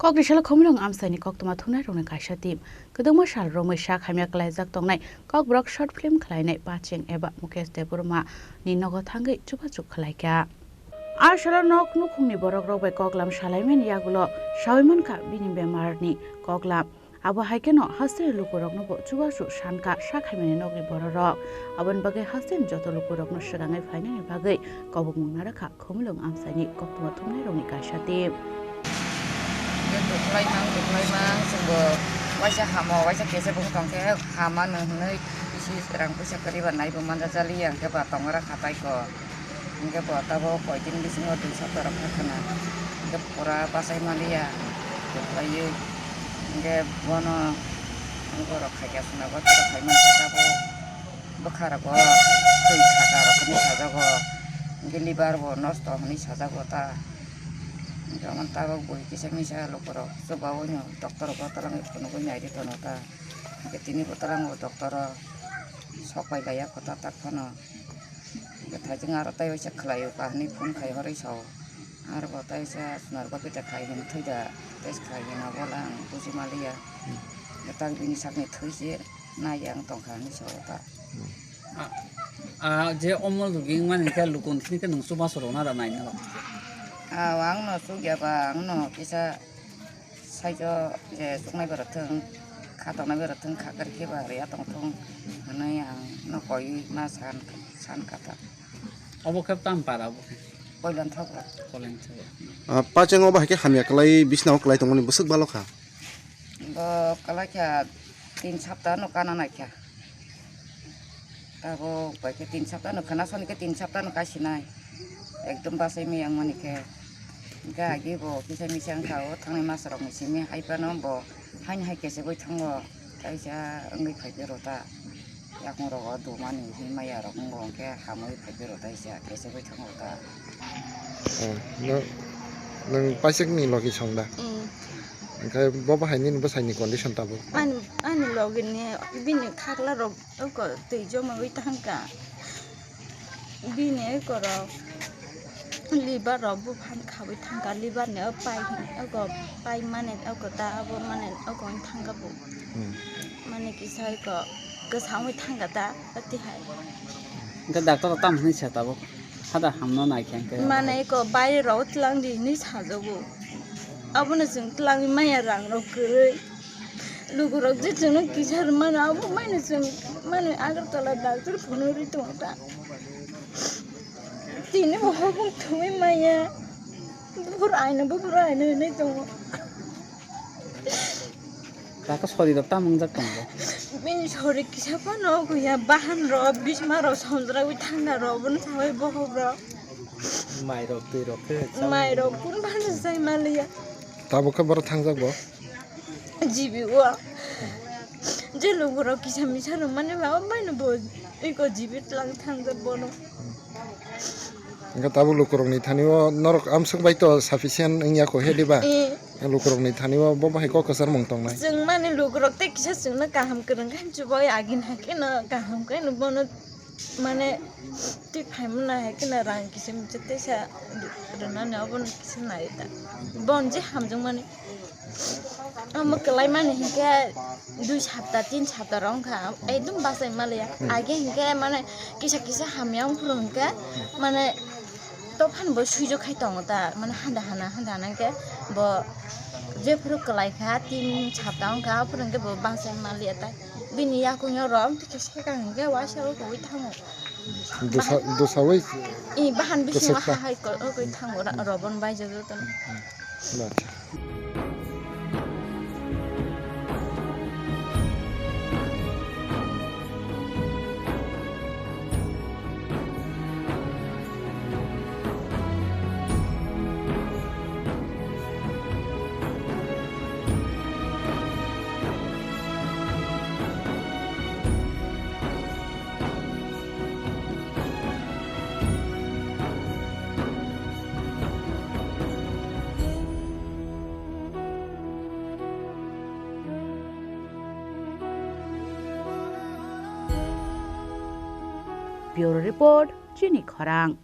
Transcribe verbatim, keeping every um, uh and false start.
Kokri salo Khumulwng amchaini koktwma thumnairokni kaisa team. Kwdwkma sal romwi sak hamya kwlaijak tongnai Kokborok short film khlainai Pacheng eba Mukesh Debbarma ni nogo thangwi chubachu khlaikha. A salo nok nukhungni borokrok bai koklam salaimani yagulo sawi mankha bini bemarni koklam. Abo hai kheno hasteni lukurokno bo chubachu sankha sak hamyani nokni bororok. Aboni bagwi hasteni joto lukurokno swkangwi phainani bagwi kobokmung narwkha Khumulwng amchaini koktwma thumnairokni kaisa team. Hwnkhe tuklaimang, tuklaimang, chwngbo waisa hamo, waisa kese bung tongkhe hamano hwnwi bisi rang puisa kwrwiba naibo manjajaliya, hwnkhe ba tongra khatai ko. Hwnkhe bo tabuk koitin bisingo dui sapta rok kha khwna. Hwnkhe pura bachai manliya, tuklaiwi. Hwnkhe bono borok khaikha chwngno bo borok khai mankha tabuk. Bwkha rogo twi khaka rok hwnwi sajago, hwnkhe liver bo nosto hwnwi sajago ta. Hwnkhe omo tabuk bui kisa misa lukurok chubaui no doctor rogo twlangwi phunugwi naidi tono ta. Hwnkhe tini bo twlango doctor o sok pai laiya kho ta tak phano. Hwnkhe thaijwng aro tei waisa khlaio kahini phone khai horwi sao. Aro bo tei sa sunar gopita khai hwn thwi da, tei khai hwn abo lang buji maliya. Hwnkhe tak bini sakni thwi se. Nai ang tongkha hinwi sao ta. Hmm. A, a, je omo logi wngmani khe lukun thini khe nwng chubachu rwna da naina rok. A, ang no chukya ba, ang no kisa saijo je chuknai bai rok thung, kha tongnai bai rok thung, kha kwrwi khe ba rwya tong thung hwnwi ang no koi ma san, san kha ta. Obo khe tam para obo khe? Koilan thago. Koilan thago. A, Pacheng obo hai khe hamya kwlai bisna o kwlai tongmani bwswk balo kha? Bo kwlai kha tin sapta no kana nai kha. Abo bai khe tin sapta no khna soni khe tin sapta no kasinai. Ekdom bachai maya wngmani khe. Hwnkhe agi bo kisa misa wngkha o thangnai mas rok ni simi hai phano bo haino hai kesegwi thango. Kaisa wngwi phai phero ta. Yakung rogo dumani himaya rok wngbo hwnkhe hamwi phai phero ta isa kesegwi thango ta. Oh, no, nwng Pacheng ni logi song da? Mm. Hwnkhe bo bahai nini bwsai ni condition tabuk? Ani, ani logi ni bini khakla rok oko twi joma wi thangka. Bini eko rok liver rok buphang khawi thangka, liver ni o pai hin, eko pai mane eko ta abo mane eko wng thangka bo. Hmm. Mane kisa eko kwsa wngwi thangka ta, atihai. Hwnkhe doctor rok tamo hwnwi sa tabuk? Hada hamno nai khe hwnkhe. Mane eko baire rok tlang di hinwi sajago. Abono chwng tlangwi maya rang rok kwrwi. Lukurok je chwngno kisa rwmano abo maino chwng mano Agartala doctor phunugwi tongo ta. Tini bo hokung thumwi maya. Buphuru aino, buphuru aino hinwi tongo. Kaka sori rok tamo wngjak tongo? Bini sori kisa phano kuya bahan rok, bisma rok, sonjragwi thangna rok, bono sawi bohok rok. Mai rok, twi rok khe. Mai rok kun bhano sai maliya. Tabuk khe borok thangjak bo? G B o. Je lukurok kisa misa rwmani ba, o maino bo eko G B tlang thangjak bono. Hwnkhe tabuk lukurokni thani o norok amswk bai to sufficient wngya kho he diba? Eh. Lukurokni thani o bo bahai kok kwchar mung tongnai. Chwng mani lukurok tei kisa chwngno kaham kwrwng khe chubai agin hai kheno kaham kheno bono mane twi phaimano hai kheno rang kisa misa teisa rwnani obono kisa nai ta. Bon je hamjwk mani. Omo kwlai mani hinkhe dui sapta, tin sapta rok wngkha, ekdom bachai maliya. Hmm. Age hinkhe mane kisa kisa hamya wngphuru hinkhe mane tophano bo suijo khai tongo ta, mane handa hana, handa hana hinkhe bo jephuru kwlai kha, tin sapta wngkha, aphuru hinkhe bo bachai maliya ta. Bini yakung yo rok tei kisa kha hinkhe waisa o koi thango. Dosa, dosa wi. I bahan bisingo kwchak ta. Ha hai ko, o koi thango ra, robon bai jojo tono. Hmm, hmm. Acha. Bureau Report, Chini Khorang.